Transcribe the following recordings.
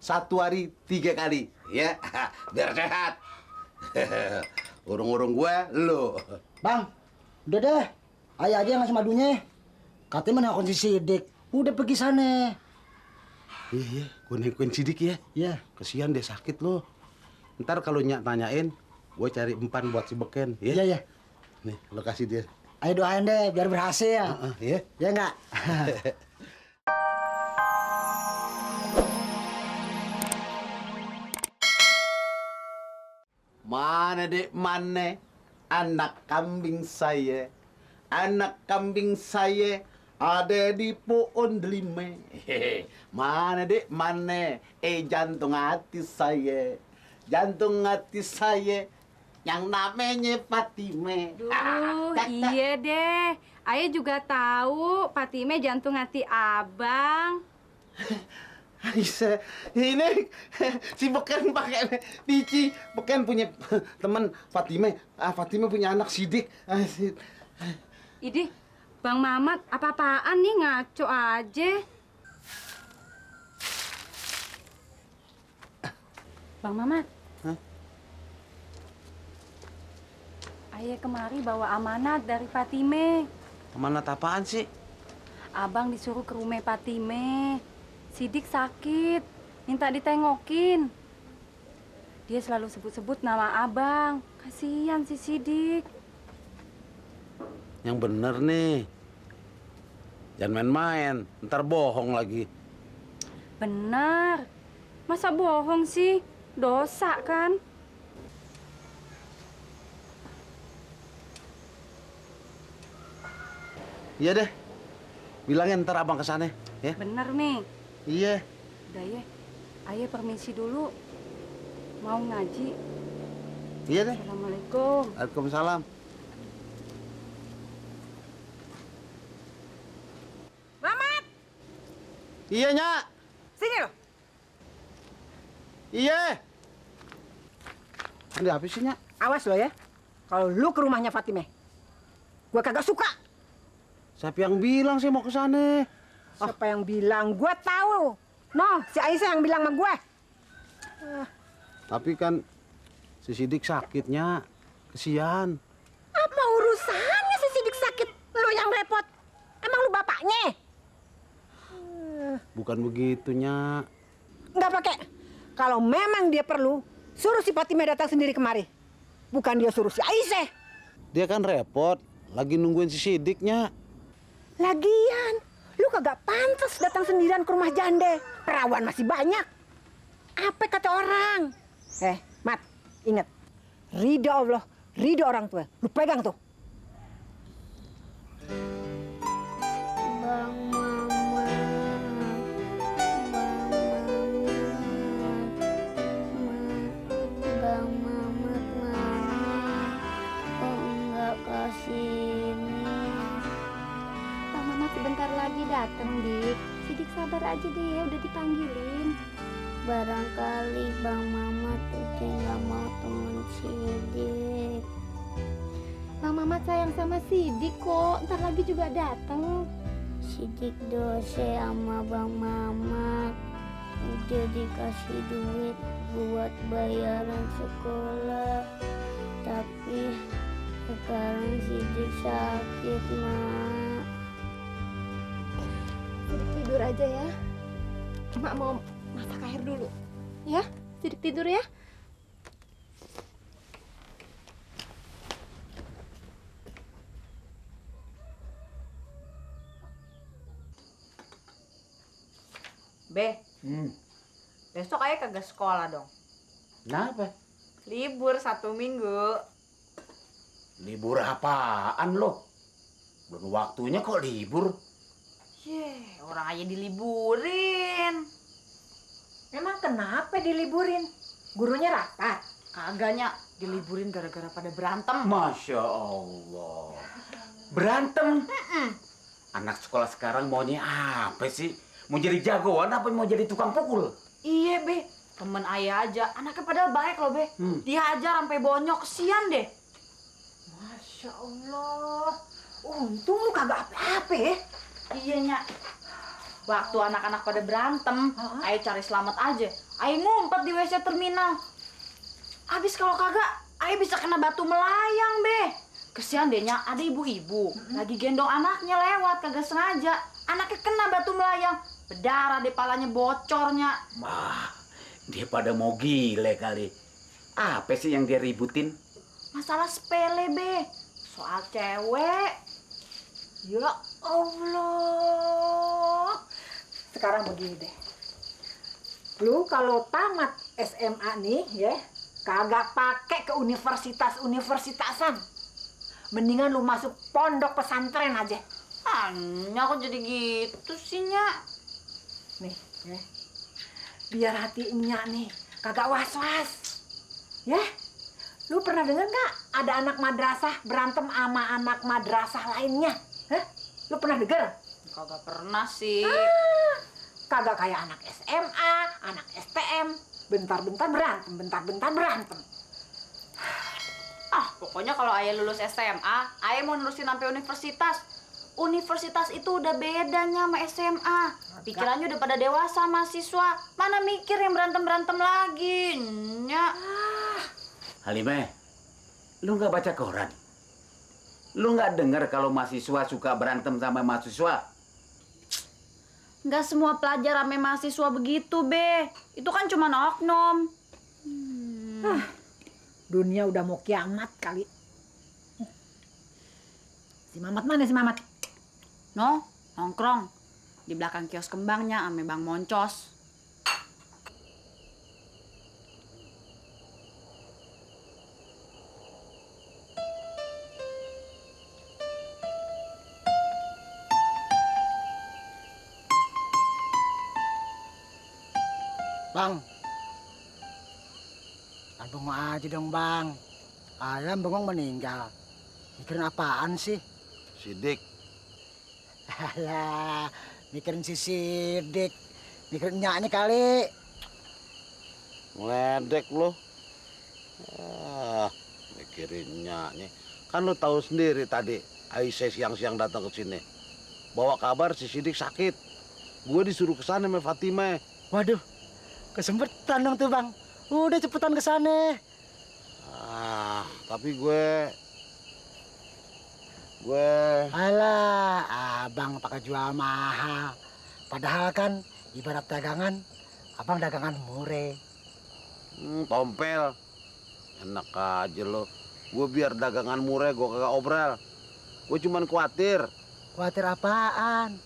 1 hari 3 kali, ya. Biar sehat. Urung-urung gue, lu. Bang, udah deh. Ayah aja yang ngasih madunya. Katanya mana kunci Sidik. Udah pergi sana. Iya, gue nengkuin Sidik ya. Iya. Kesian dia sakit lo. Ntar kalau Nyak tanyain, gue cari empan buat si Beken, ya. Iya, iya. Nih, lo kasih dia. Ayo doain deh biar berhasil ya. Ya. Ya enggak? Mana dek mana anak kambing saya? Anak kambing saya ada di pohon delima. Mana dek mana? Jantung hati saya. Jantung hati saya yang namanya Fatime. Duh, iya deh. Ayah juga tahu Fatime jantung hati abang. Aisyah, ini si Beken pakai pici. Beken punya teman Fatime. Fatime punya anak Sidik. Idih, Bang Mamat, apa-apaan nih ngaco aja. Bang Mamat. Hah? Ayah kemari bawa amanat dari Fatime. Amanat apaan sih? Abang disuruh ke rumah Fatime. Sidik sakit, minta ditengokin. Dia selalu sebut-sebut nama abang. Kasihan si Sidik. Yang bener nih. Jangan main-main, ntar bohong lagi. Benar. Masa bohong sih? Dosa kan? Iya deh. Bilangin ntar abang kesana, ya. Bener nih. Iya. Udah ya. Ayah permisi dulu. Mau ngaji. Iya deh. Assalamualaikum. Waalaikumsalam. Mamat, Iya, Nyak. sini lo. Iya. Ada apa sih, Nyak? Awas lo ya. Kalau lu ke rumahnya Fatime, gua kagak suka. Siapa yang bilang sih mau ke sana? Siapa yang bilang? Gua tahu. Noh, si Aisyah yang bilang sama gue. Tapi kan si Sidik sakitnya. Kesian. Apa urusannya si Sidik sakit? Lu yang repot. Emang lu bapaknya? Bukan begitu, Nyak. Nggak pakai. Kalau memang dia perlu, suruh si Fatime datang sendiri kemari. Bukan dia suruh si Aisyah. Dia kan repot. Lagi nungguin si Sidiknya. Lagian, lu kagak pantas datang sendirian ke rumah jande. Perawan masih banyak. Apa kata orang? Mat, ingat. Ridho Allah, ridho orang tua. Lu pegang tuh. Bang Mamat, Bang Mamat mana? Kok nggak kesini? Bang Mamat sebentar lagi datang, Dik. Sidik sabar aja deh, udah dipanggilin. Barangkali Bang Mamat udah nggak mau temen Sidik. Bang Mamat sayang sama Sidik kok, ntar lagi juga datang. Sidik dosa sama Bang Mamat. Udah dikasih duit buat bayaran sekolah. Tapi sekarang Sidik sakit, Mak. Sidik tidur aja ya. Mak mau masak air dulu. Ya, Sidik tidur ya. Besok ayah kagak sekolah dong. Kenapa? Libur 1 minggu. Libur apaan lo? Belum waktunya kok libur. Orang ayah diliburin. Emang kenapa diliburin? Gurunya rapat. Kagaknya diliburin gara-gara pada berantem. Masya Allah. Berantem? Anak sekolah sekarang maunya apa sih? Mau jadi jagoan apa mau jadi tukang pukul? Iya, Be. Temen ayah aja. Anaknya padahal baik loh, Be. Dihajar sampai bonyok. Kesian deh. Masya Allah. Untung lu kagak apa-apa ya. Iya, Nyak. Waktu anak-anak pada berantem, ayah cari selamat aja. Ayah ngumpet di WC terminal. Habis kalau kagak, ayah bisa kena batu melayang, Be. Kesian dehnya ada ibu-ibu lagi gendong anaknya lewat kagak sengaja. Anaknya kena batu melayang. Berdarah deh palanya bocornya. Wah, dia pada mau gile kali. Apa sih yang dia ributin? Masalah sepele, Be. Soal cewek. Ya Allah. Sekarang begini deh. Lu kalau tamat SMA nih ya, kagak pakai ke universitas-universitasan. Mendingan lu masuk pondok pesantren aja. Hanya kok jadi gitu sih, Nyak. Nih, ya. Biar hati Nya nih kagak was-was. Ya? Lu pernah dengar nggak ada anak madrasah berantem sama anak madrasah lainnya? Hah? Lu pernah dengar? Kagak pernah sih. Kagak kayak anak SMA, anak STM. Bentar-bentar berantem, bentar-bentar berantem. Ah, pokoknya kalau ayah lulus SMA, ayah mau nerusin sampai universitas. Universitas itu udah bedanya sama SMA. Pikirannya udah pada dewasa mahasiswa. Mana mikir yang berantem-berantem lagi, Nyak. Halimah, lu nggak baca koran? Lu nggak dengar kalau mahasiswa suka berantem sama mahasiswa? Nggak semua pelajar sama mahasiswa begitu, Be. Itu kan cuma oknum. Dunia udah mau kiamat kali. Si Mamat mana si Mamat? No, nongkrong. Di belakang kios kembangnya sama Bang Moncos. Bang, bengong aja dong bang. Ayam bengong meninggal. Mikirin apaan sih? Sidik. Alah, mikirin si Sidik. Mikirin nyaknya kali. Ngeledek lo. Mikirin nyaknya. Kan lo tahu sendiri tadi Aisyah siang-siang datang ke sini. Bawa kabar si Sidik sakit. Gue disuruh ke sana sama Fatimah. Waduh, kesempetan dong tuh bang. Udah cepetan ke sana. Tapi gue Alah, abang pakai jual mahal. Padahal kan ibarat dagangan, abang dagangan murah. Tompel. Enak aja lo. Gue biar dagangan murah gue kagak obrol. Gue cuman khawatir. Khawatir apaan?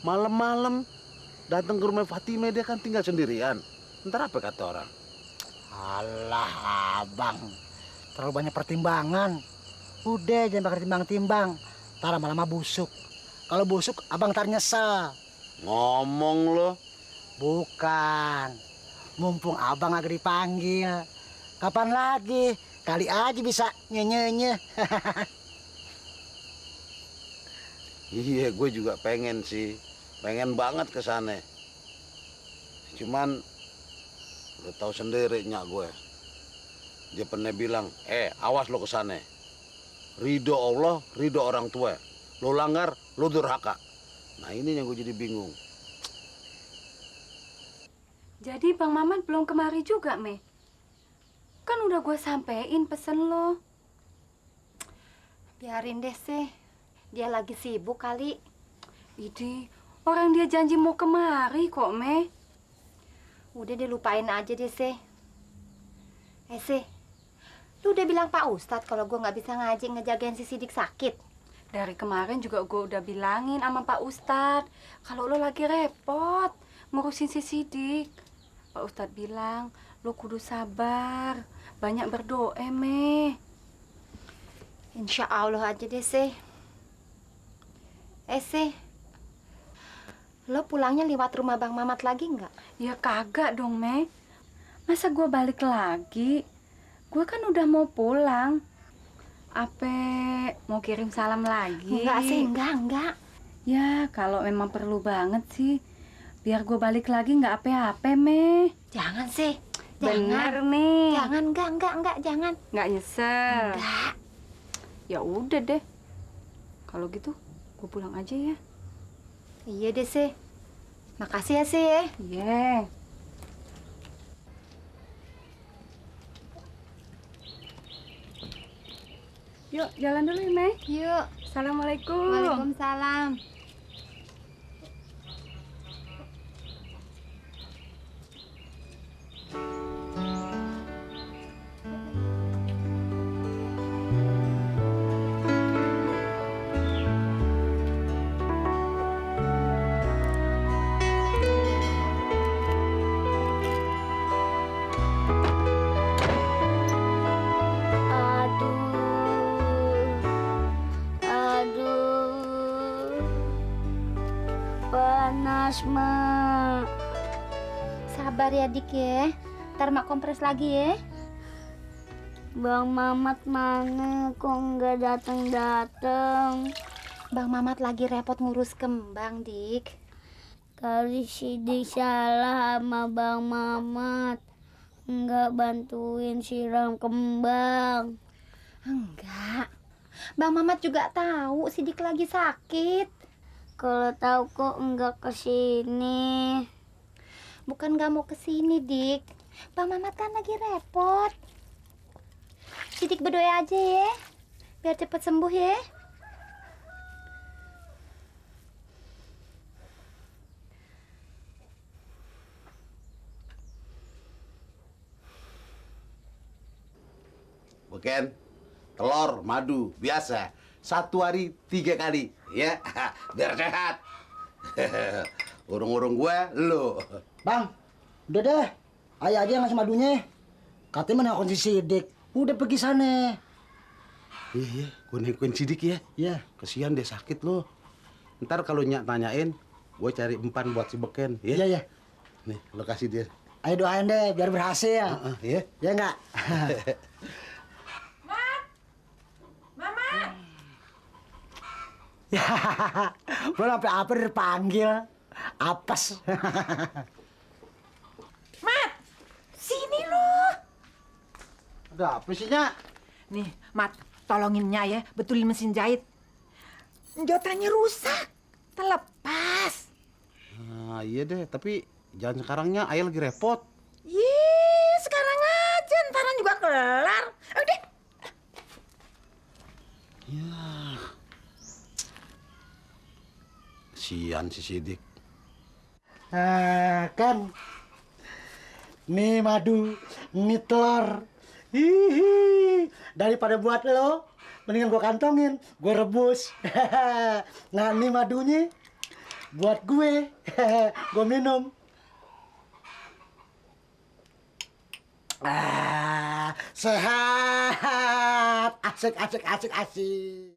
Malam-malam datang ke rumah Fatimah, dia kan tinggal sendirian. Ntar apa kata orang? Alah abang, terlalu banyak pertimbangan. Udah jangan pakai timbang-timbang. Ntar lama-lama busuk. Kalau busuk abang ntar nyesel. Ngomong lo. Bukan. Mumpung abang agak dipanggil. Kapan lagi? Kali aja bisa nyenye-nye. Iya, gue juga pengen sih. Pengen banget ke sana. Cuman lo tahu sendiri nyak gue. Dia pernah bilang, awas lo ke sana. Ridho Allah, ridho orang tua. Lo langgar, lo durhaka. Nah ini yang gue jadi bingung. Jadi Bang Maman belum kemari juga, Me? Kan udah gue sampein pesen lo. Biarin deh sih. Dia lagi sibuk kali. Idi, orang dia janji mau kemari kok, Me. Udah dilupain aja deh sih. Sih, lu udah bilang Pak Ustadz kalau gue nggak bisa ngaji ngejagain si Sidik sakit. Dari kemarin juga gue udah bilangin sama Pak Ustadz kalau lo lagi repot ngurusin si Sidik. Pak Ustadz bilang lo kudu sabar, banyak berdoa, Me. Insya Allah aja deh sih. Sih, lo pulangnya lewat rumah Bang Mamat lagi nggak? Ya kagak dong, Me. Masa gue balik lagi? Gue kan udah mau pulang. Apa mau kirim salam lagi? Enggak sih, enggak. Ya, kalau memang perlu banget sih. Biar gue balik lagi nggak apa-apa, Me. Jangan sih. Bener Jangan. nih. Jangan, enggak, jangan. Nggak nyesel. Enggak. Ya udah deh. Kalau gitu, gue pulang aja ya. Iya deh sih. Makasih ya sih ya. Iya. Yuk, jalan dulu ya, Mei. Yuk. Assalamualaikum. Waalaikumsalam. Aduh, aduh, panas mak. Sabar ya, Dik ya. Ntar Mak kompres lagi ya. Bang Mamat mana kok nggak datang-datang? Bang Mamat lagi repot ngurus kembang, Dik. Kali Sidik salah sama Bang Mamat, nggak bantuin siram kembang. Enggak. Bang Mamat juga tahu Sidik lagi sakit. Kalau tahu kok nggak kesini. Bukan nggak mau kesini, Dik. Bang Mamat kan lagi repot. Sidik berdoa aja ya. Biar cepet sembuh ya. Bukan telur, madu, biasa. 1 hari 3 kali, ya. Biar sehat. Urung-urung gue, lo. Bang, udah deh. Ayah aja yang ngasih madunya. Katanya mana kunci Sidik. Udah pergi sana. Iya, gue nengokin Sidik ya. Ya. Kesian dia sakit lo. Ntar kalau Nyak tanyain, gue cari empan buat si Beken, ya. Iya, iya. Nih, lo kasih dia. Ayo doain deh biar berhasil. Ya. Ya enggak? Ya, belum sampai apa dipanggil. Apes. Sini lu. Ada apa sih, Nyak? Nih, Mat, tolongin Nya ya, betulin mesin jahit. Jotannya rusak, terlepas. Nah, iya deh, tapi jangan sekarangnya, ayah lagi repot. Yih, sekarang aja, ntaran juga kelar. Udah. Kesian si Sidik. Nah, kan. Nih madu, nih telur. Hihi. Daripada buat lo, mendingan gua kantongin, gua rebus. Nah, nih madunya buat gue. Gua minum. Sehat. Asik, asik, asik, asik.